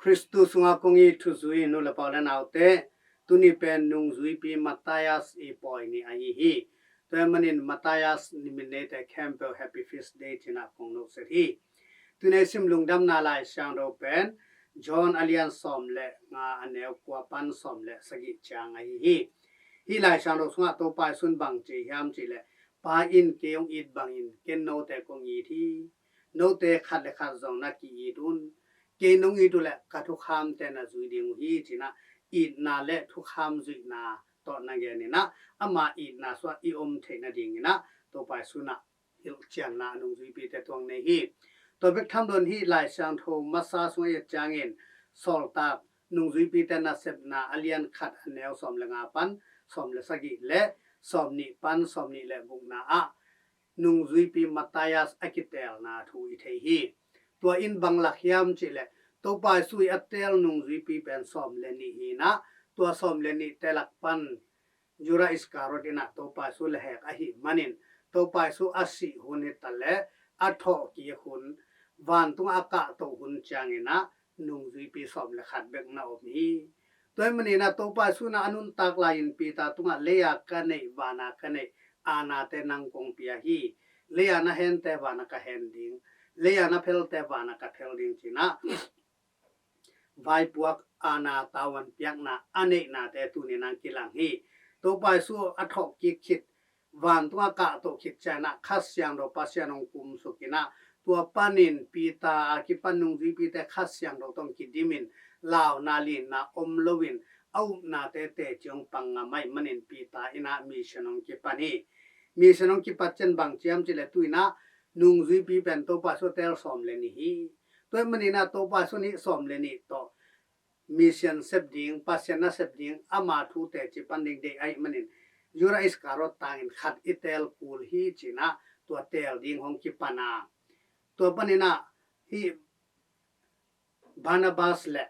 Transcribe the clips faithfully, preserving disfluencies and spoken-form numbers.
Khristu sungah kong it thuzui nu le pa u le naute, tuni pen nungzuipi Matthias i pawi ni ahi hi. Tua ahih manin Matthias nimin neite khempeuh Happy Feast Day ci-in ah kong nohset hi. Tuni i sim lungdamna Lai Siangtho pen John a lian sawm le nga, a neu kua pan sawm le sagih ciang ahi hi. Hih Lai Siangtho sungah Topa Jesuh in bang ci hiam cih leh, Pa in kei hong it bangin ken note kong it hi. Note khat le khat zong na ki-it un. Kei nong it uh leh ka thukhamte na zui ding uh hi, ci-in ah itna le thukham zuihna tawh na gen in ah, ama itna sungah i om theih nadingin ah Topa Jesuh in ah hilhcianna nungzuipite tungah nei hi. Tua bek tham loin hih Lai Siangtho masa sungah i et ciangin Sawltak Nungzuipite Nasepna a lian khat, a neu sawm le nga pan sawm le sagih le sawm nih pan sawm nih le gukna ah nungzuipi Matthias a kiteelna thu i thei hi. Tua in bang lak hiam cih leh, Topa Jesuh i a teel nungzuipi pen sawm le nih hi-in ah, tua sawm le nihte lak pan Judah Iskariot in ah Topa Jesuh lehhek ahih manin, Topa Jesuh a sih hun hi ta leh a thawhkik hun, vantungah a kahtoh hun ciangin ah nungzuipi sawm le khat bek na om hi. Tua ahih manin ah Topa Jesuh in ah a nuntak lai-in Peter tungah, lei-a ka neih, van-a ka neih aana te nang kong pia hi. Lei-a na hente van-a ka hen ding, lei-a na phelte van-a ka phel ding, ci-in ah vaipuak aana, tavuan piakna a neihnate tuni-in ah kilang hi. Topa Jesuh a thawhkik khit, vantungah kahtoh khit ciangin ah Kha Siangtho Pasian hong kumsuk in ah, tua panin Peter a kipan nungzuipite Kha Siangtho tawh kidimin, launa linna om loin a upnate teci hong pang ngam ahih manin Peter in ah mission hong kipan hi. Mission hong kipat ciang bang ci hiam cih leh, tu-in ah nungzuipi pen Topa Jesuh a teel sawm le nih hi. Tua ahih manin ah Topa Jesuh in hih sawm le nih tawh mission sep ding, Pasian nasep ding, ama thu teci pan ding deih ahih manin, Judah Iskariot tangin khat i teel kul hi, ci-in ah tua teel ding hong kipan a, tua panin ah hih Barnabas le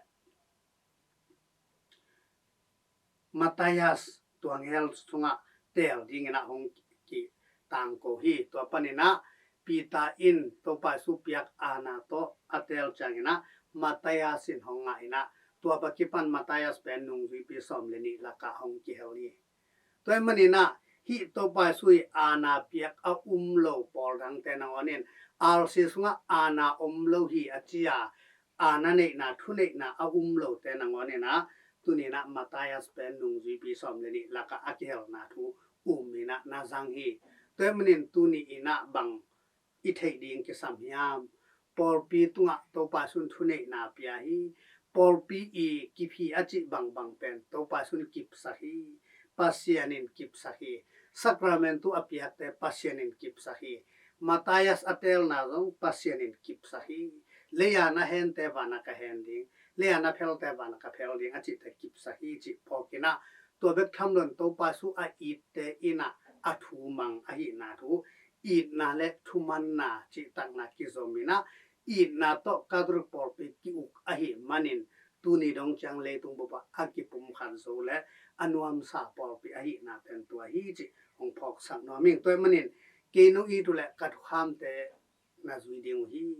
Matthias tuanghel sungah teel dingin ah hong kitangko hi. Tua panin ah Peter in Topa Jesuh piak aana tawh a teel ciangin ah Matthias in hong ngah in ah, tua pa kipan Matthias pen nungzuipi sawm le nih lakah hong kihel hi. Tua ahih manin ah hih Topa Jesuh i aana piak a um lo pawl dangte nangawnin, R C sungah aana om lo hi a ci a, aana neihna, thuneihna a um lote nangawnin ah, tuni-in ah Matthias pen nungzuipi sawm le nih lakah a kihelna thu um in ah na zang hi. Tua ahih manin tuni-in ah bang i theih ding kisam hiam? Pawlpi tungah Topa Jesuh in thuneihna pia hi. Pawlpi i kip hi a cih bangbang pen Topa Jesuh in kipsak hi. Pasian in kipsak hi. Sakramentu a piakte Pasian in kipsak hi. Matthias a teelna zong Pasian in kipsak hi. Lei-a na hente van-a ka hen ding, lei-a na phelte van-a ka phel ding a cihte kipsak hi, cih phawk in ah, tua bek tham loin Topa Jesuh a itte in ah a thu mang ahihna thu, itna le thumanna cihtakna kizom in ah, itna tawh Catholic pawlpi ki-uk ahih manin, tuni dong ciang leitung bup ah a kipumkhat zo le a nuamsa pawlpi ahihna pen tua hi, cih hong phawksak nuam ing. Tua ahih manin kei nong it uh leh ka thukhamte na zui ding uh hi.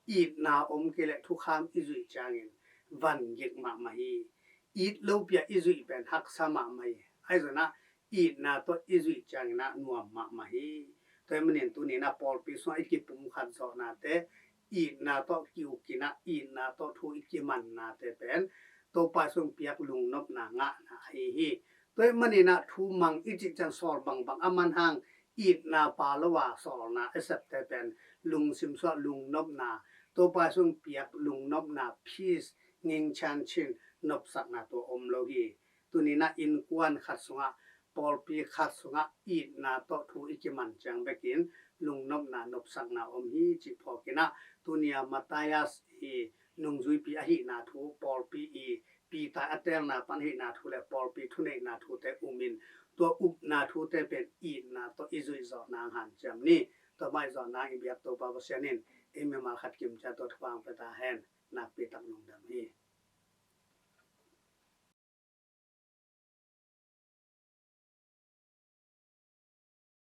Itna om kei leh thukham i zuih ciangin vangik mahmah hi. It lopi-a i zuih pen haksa mahmah hi. Ahi zongin ah itna tawh i zuih ciangin ah nuam mahmah hi. Tua ahih manin tuni-in ah pawlpi sungah i kipumkhat zawhnate, itna tawh ki-uk in ah, itna tawh thu i kimannate pen Topa Jesuh in piak lungnopna ngahna ahi hi. Tua ahih manin ah thu mang i cih ciang sawl bangbang a man hang, itna pha lo a sawlna a septe pen lungsim sungah lungnopna, Topa Jesuh in piak lungnopna, peace, ngingchian chin, nopsakna tua om lo hi. Tuni-in ah innkuan khat sungah, pawlpi khat sungah itna tawh thu i kiman ciang bekin lungnopna, nopsakna om hi, cih phawk in ah, tuni-a Matthias i nungzuipi ahihna thu, pawlpi i Peter a teelna pan ahihna thu le pawlpi thuneihna thute um in, tua upna thute pen itna tawh i zuih zawh nang hanciam ni. Tua mah i zawh nang i biak Topa Pasian in ei mimal khat kim ciat tua thupha hong pia ta hen. Nakpi tak lungdam hi.